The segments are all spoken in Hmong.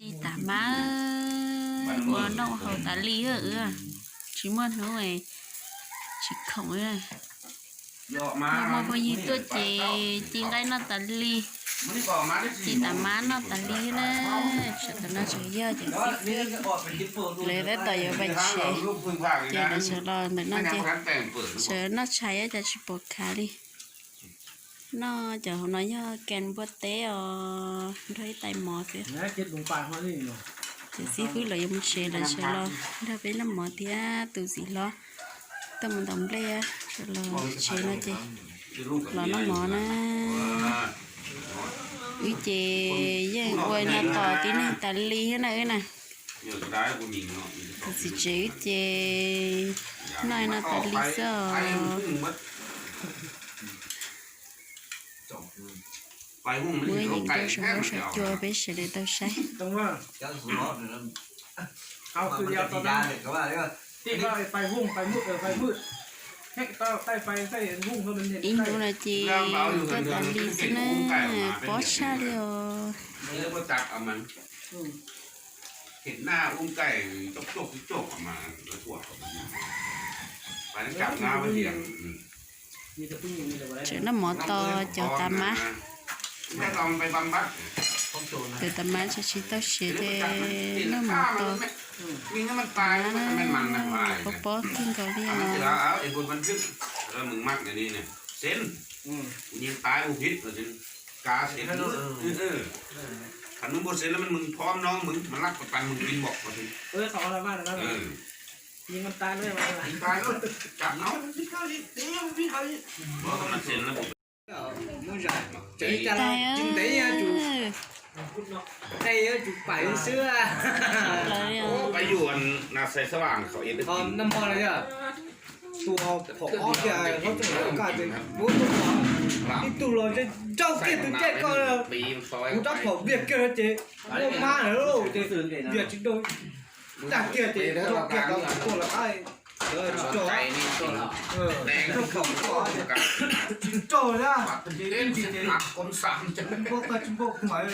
Li tas mab, ua noj ua haus tas li wb, tsis muaj hnub tsis khoom. Muaj phooj ywg tuaj ces ci nqaij noj tas li, ci tas mab noj tas li na. Sawv daws no tseem yog cov xib fwb, lawv tab tom yuav pais tsev, ces lawv sawv los ntawm no ces sawv noj tshais cas tsis pom khav li. Noj cov hauv no yog kas npua teb os, nrog ib tais mov xwb. Ces xib fwb lawv yuav mus tsev lawm, sawv los nrog peb noj mov thiab. Tus txiv hlob tuaj mus ntaus nplej, sawv los tsev no ces los noj mov na. Wb ces yeej ua no tos tib neeg tas li thiab na wb na. Tus txiv tsev wb ces noj no tas li xwb os. Muab yeem rau saum huab saum cua peb sawv daws tau saib. Ib hnub no ces tuaj tas li xwb na, pob saj li os. Tseem noj mov tos cov tas mab. Cov tas mab tseem tsis tau siav ces noj mov tos tas mab na, pob pob kawg nkaus li os. Tais, tus phom ob kiag, ib tug los ntsej ntsauj kiag tus caij ko, kuv rab phom viag kiag no ces muaj mab lawm ces viag tsis dhau, tag kiag ces tso kiag tau tuaj lawv qab, tsis raug, tsis raug na, ces npau taws tsis npau kuv mam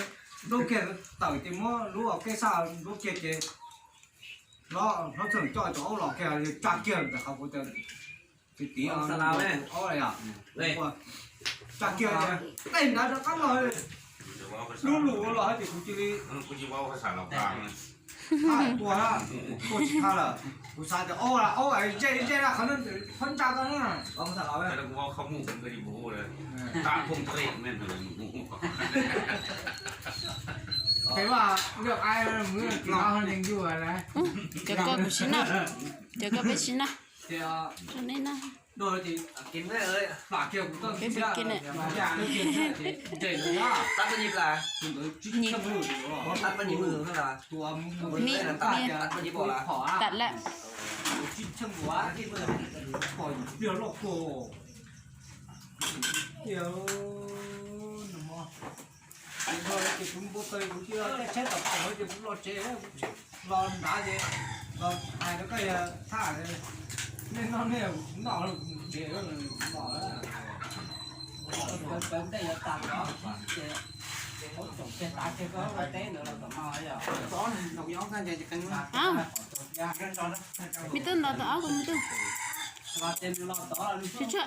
npau kiag tawm ces muab lub o keb saj npau kiag ces hlob txheej coj cov aub los kiag tsa kiag ntawm qhov kuv tias tiv tiv aub, tsa kiag tej nrad rov qab los. Lub lus ua los ces kuv cia li tua, tua tsis tau lawm. Kuv xav tias aub, aub ze ze na qhov no phab ntsa ko na. Peb ua lwm ai mus no neeg yuj na. Cov ko kuv tsis noj, cov ko peb tsis noj. Rau nej noj. Peb peb kiag na. Nyias, nyias, tas lawm. Ces kuv npau taws kuv cia li caij tsheb tom pem ces kuv los tsev, kuv los nrad ces los hais rau koj yog thaj, nej noj nej noj, kuv mus tsev los, pawv ntej yuav tag los ces, ces hauv tsoom kiag tav kiag koj ua teb ntawd los tom no yog. Me tub ntaus tau ob kuv me tub. Los ces nws los tod, nws tshua tshua.